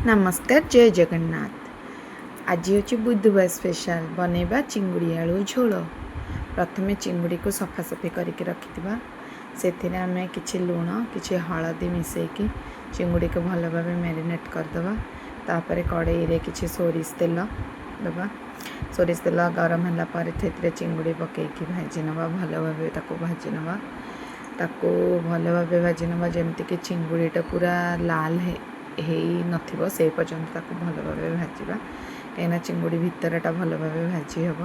ନମସ୍କାର, ଜୟ ଜଗନ୍ନାଥ। ଆଜି ହେଉଛି ବୁଧବାର ସ୍ପେଶାଲ, ବନେଇବା ଚିଙ୍ଗୁଡ଼ି ଆଳୁ ଝୋଳ। ପ୍ରଥମେ ଚିଙ୍ଗୁଡ଼ିକୁ ସଫାସଫି କରିକି ରଖିଥିବା। ସେଥିରେ ଆମେ କିଛି ଲୁଣ, କିଛି ହଳଦୀ ମିଶାଇକି ଚିଙ୍ଗୁଡ଼ିକୁ ଭଲ ଭାବେ ମ୍ୟାରିନେଟ୍ କରିଦେବା। ତାପରେ କଡ଼େଇରେ କିଛି ସୋରିଷ ତେଲ ଦେବା। ସୋରିଷ ତେଲ ଗରମ ହେଲା ପରେ ସେଥିରେ ଚିଙ୍ଗୁଡ଼ି ପକାଇକି ଭାଜି ନେବା। ଭଲ ଭାବେ ତାକୁ ଭାଜି ନେବା। ତାକୁ ଭଲ ଭାବେ ଭାଜି ନେବା, ଯେମିତିକି ଚିଙ୍ଗୁଡ଼ିଟା ପୁରା ଲାଲ ହେଇନଥିବ, ସେଇ ପର୍ଯ୍ୟନ୍ତ ତାକୁ ଭଲ ଭାବେ ଭାଜିବା, କାହିଁକିନା ଚିଙ୍ଗୁଡ଼ି ଭିତରଟା ଭଲ ଭାବେ ଭାଜି ହେବ।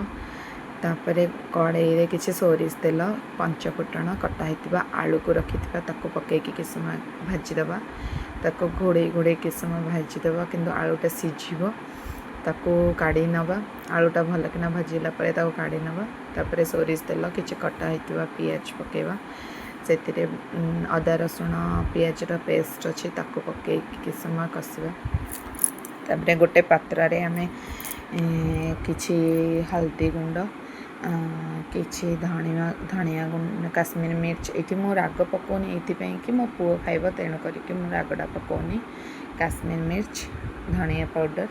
ତାପରେ କଡ଼େଇରେ କିଛି ସୋରିଷ ତେଲ, ପଞ୍ଚ ଫୁଟଣ, କଟା ହେଇଥିବା ଆଳୁକୁ ରଖିଥିବା ତାକୁ ପକାଇକି କିଛି ସମୟ ଭାଜିଦେବା। ତାକୁ ଘୋଡ଼େଇ ଘୋଡ଼େଇ କିଛି ସମୟ ଭାଜିଦେବା, କିନ୍ତୁ ଆଳୁଟା ସିଝିବ। ତାକୁ କାଢ଼ି ନେବା। ଆଳୁଟା ଭଲକିନା ଭାଜିଲା ପରେ ତାକୁ କାଢ଼ି ନେବା। ତାପରେ ସୋରିଷ ତେଲ, କିଛି କଟା ହେଇଥିବା ପିଆଜ ପକାଇବା। ସେଥିରେ ଅଦା, ରସୁଣ, ପିଆଜର ପେଷ୍ଟ ଅଛି, ତାକୁ ପକାଇକି କିଛି ସମୟ କଷିବା। ତାପରେ ଗୋଟେ ପାତ୍ରରେ ଆମେ କିଛି ହଳଦୀ ଗୁଣ୍ଡ, କିଛି ଧଣିଆ, ଧଣିଆ ଗୁଣ୍ଡ, କାଶ୍ମୀର ମିର୍ଚ। ଏଇଠି ମୁଁ ରାଗ ପକାଉନି ଏଇଥିପାଇଁ କି ମୋ ପୁଅ ଖାଇବ, ତେଣୁ କରିକି ମୁଁ ରାଗଟା ପକାଉନି। କାଶ୍ମୀର ମିର୍ଚ, ଧଣିଆ ପାଉଡ଼ର,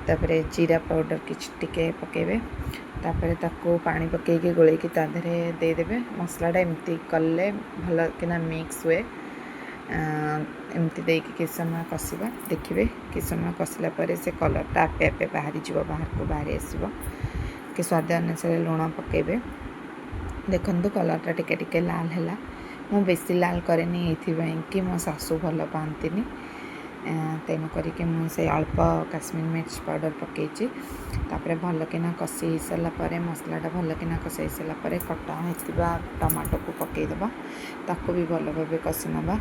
ତାପରେ ଜିରା ପାଉଡ଼ର କିଛି ଟିକେ ପକାଇବେ। ତାପରେ ତାକୁ ପାଣି ପକାଇକି ଗୋଳେଇକି ତା ଦେହରେ ଦେଇଦେବେ। ମସଲାଟା ଏମିତି କଲେ ଭଲକିନା ମିକ୍ସ ହୁଏ। ଏମିତି ଦେଇକି କିଛି ସମୟ କଷିବା। ଦେଖିବେ, କିଛି ସମୟ କଷିଲା ପରେ ସେ କଲର୍ଟା ଆପେ ଆପେ ବାହାରିଯିବ, ବାହାରକୁ ବାହାରି ଆସିବ। କି ସ୍ୱାଦ ଅନୁସାରେ ଲୁଣ ପକାଇବେ। ଦେଖନ୍ତୁ, କଲର୍ଟା ଟିକେ ଟିକେ ଲାଲ ହେଲା। ମୁଁ ବେଶୀ ଲାଲ କରେନି ଏଇଥିପାଇଁ କି ମୋ ଶାଶୁ ଭଲ ପାଆନ୍ତିନି। ତେଣୁ କରିକି ମୁଁ ସେ ଅଳ୍ପ କାଶ୍ମୀର ମିର୍ଚ ପାଉଡ଼ର ପକାଇଛି। ତାପରେ ଭଲକିନା କଷି ହେଇସାରିଲା ପରେ, ମସଲାଟା ଭଲକିନା କଷି ହେଇସାରିଲା ପରେ କଟା ହେଇଥିବା ଟମାଟୋକୁ ପକାଇଦେବା। ତାକୁ ବି ଭଲ ଭାବେ କଷି ନେବା,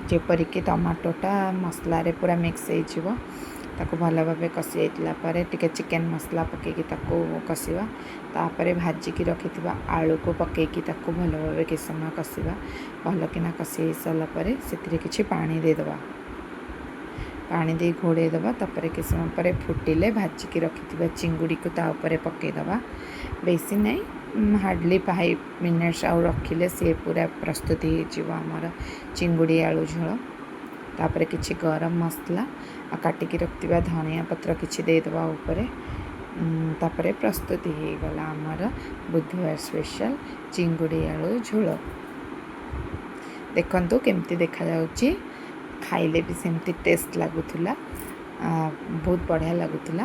ଯେପରିକି ଟମାଟୋଟା ମସଲାରେ ପୁରା ମିକ୍ସ ହେଇଯିବ। ତାକୁ ଭଲ ଭାବେ କଷି ଯାଇଥିଲା ପରେ ଟିକେ ଚିକେନ୍ ମସଲା ପକାଇକି ତାକୁ କଷିବା। ତାପରେ ଭାଜିକି ରଖିଥିବା ଆଳୁକୁ ପକାଇକି ତାକୁ ଭଲ ଭାବେ କିଛି ସମୟ କଷିବା। ଭଲକିନା କଷି ହେଇସାରିଲା ପରେ ସେଥିରେ କିଛି ପାଣି ଦେଇଦେବା। ପାଣି ଦେଇ ଘୋଡ଼େଇ ଦେବା। ତାପରେ କିଛି ସମୟ ପରେ ଫୁଟିଲେ ଭାଜିକି ରଖିଥିବା ଚିଙ୍ଗୁଡ଼ିକୁ ତା ଉପରେ ପକାଇଦେବା। ବେଶୀ ନାହିଁ, ହାର୍ଡ଼ଲି 5 ମିନିଟ୍ସ ଆଉ ରଖିଲେ ସିଏ ପୁରା ପ୍ରସ୍ତୁତି ହେଇଯିବ ଆମର ଚିଙ୍ଗୁଡ଼ି ଆଳୁ ଝୋଳ। ତାପରେ କିଛି ଗରମ ମସଲା ଆଉ କାଟିକି ରଖିଥିବା ଧନିଆ ପତ୍ର କିଛି ଦେଇଦେବା ଉପରେ। ତାପରେ ପ୍ରସ୍ତୁତି ହେଇଗଲା ଆମର ବୁଧବାର ସ୍ପେଶାଲ ଚିଙ୍ଗୁଡ଼ି ଆଳୁ ଝୋଳ। ଦେଖନ୍ତୁ କେମିତି ଦେଖାଯାଉଛି। ଖାଇଲେ ବି ସେମିତି ଟେଷ୍ଟ ଲାଗୁଥିଲା, ବହୁତ ବଢ଼ିଆ ଲାଗୁଥିଲା।